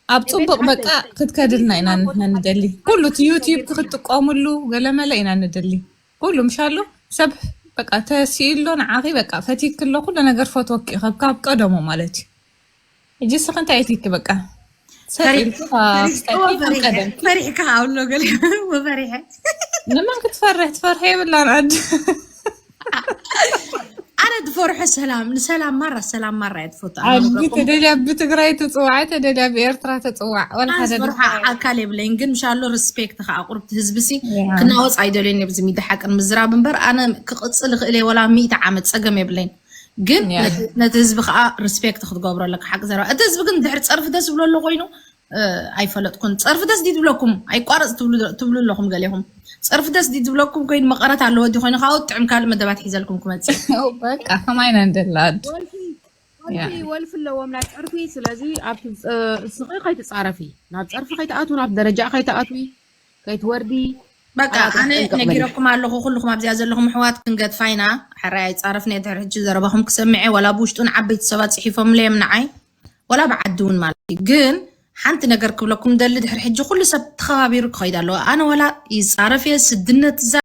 ኣብ ፅቡቅ በቃ ክትከድልና ኢና ንሕና ንደሊ ኩሉ እቲ ዩቲዩብ ክትጥቀሙሉ ገለመለ ኢና ንደሊ ኩሉ ምሻሉ ሰብ በቃ ተሲእሎ ንዓኺ በቃ ፈቲክሎ ኩሉ ነገር ፈትወኪ ካብ ካብ ቀደሙ ማለት እዩ ሕጂ ስኺ እንታይ ኢልኪ በቃ ሰብ ፈሪ- ኢልኪ ካብ ቀደም ፈሪሕካ ኣብሎ ገለ ወፈሪሐ ንመን ክትፈርሕ ትፈርሒ የብላን ኣድ ኣነ ትፈርሖ ሰላም ንሰላም ማራ ሰላም ማራ እየ ትፈቱ ኣድ ተደልያ ብትግራይ ትፅዋዕ ተደልያ ብኤርትራ ትፅዋዕ ወላ ሓደ ዝፈርሖ ኣካል የብለይን ግን ምሻሎ ሪስፔክት ከዓ ቁርብቲ ህዝቢ ሲ ክናወፅ ኣይደልዮን ኣብዚ ሚድያ ሓቅን ምዝራብ እምበር ኣነ ክቅፅል ይኽእል እየ ወላ ሚእቲ ዓመት ፀገም የብለይን ግን ያ። ነቲ- ነቲ ህዝቢ ከዓ ሪስፔክት ክትገብሮ ኣለካ ሓቂ ዘረባ እቲ ህዝቢ ግን ድሕሪ ፀርፊ ደስ ዝብሎ ኣሎ ኮይኑ እ፣ ኣይፈለጥኩን ፀርፊ ደስ ዲ ትብለኩም ኣይቋረፅ ትብሉ ትብሉ ኣለኹም ገሌኹም ፀርፊ ደስ ዲ ትብለኩም ኮይኑ መቐረት ኣለዎ ዲ ኮይኑ ከዓ ጥዕም ካልእ መደባት ሒዘልኩም ክመፅእ በቃ ከማይና እንደላ ኣድ ወልፊ ወልፊ ኣለዎም ናይ ፀርፊ ስለዚ ኣብቲ እስኺ ከይትፃረፊ ናብ ፀርፊ ከይትኣትዊ ናብ ደረጃ ከይትኣትዊ ከይትወርዲ በቃ ኣነ ነጊረኩም ኣለኹ ኩልኹም ኣብዚኣ ዘለኹም ኣሕዋት ክንገድፋ ኢና ሕራይ ኣይፃረፍን እየ ድሕሪ ሕጂ ዘረባኹም ክሰምዐ ዋላ ብውሽጡን ዓበይቲ ሰባት ፅሒፎምለ እዮም ንዓይ ዋላ ብዓዲ እውን ማለት እዩ ግን ሓንቲ ነገር ክብለኩም ደሊ ድሕሪ ሕጂ ኩሉ ሰብ ተኸባቢሩ ክኸይድ ኣለዎ ኣነ ዋላ ይፃረፍ እየ ስድነት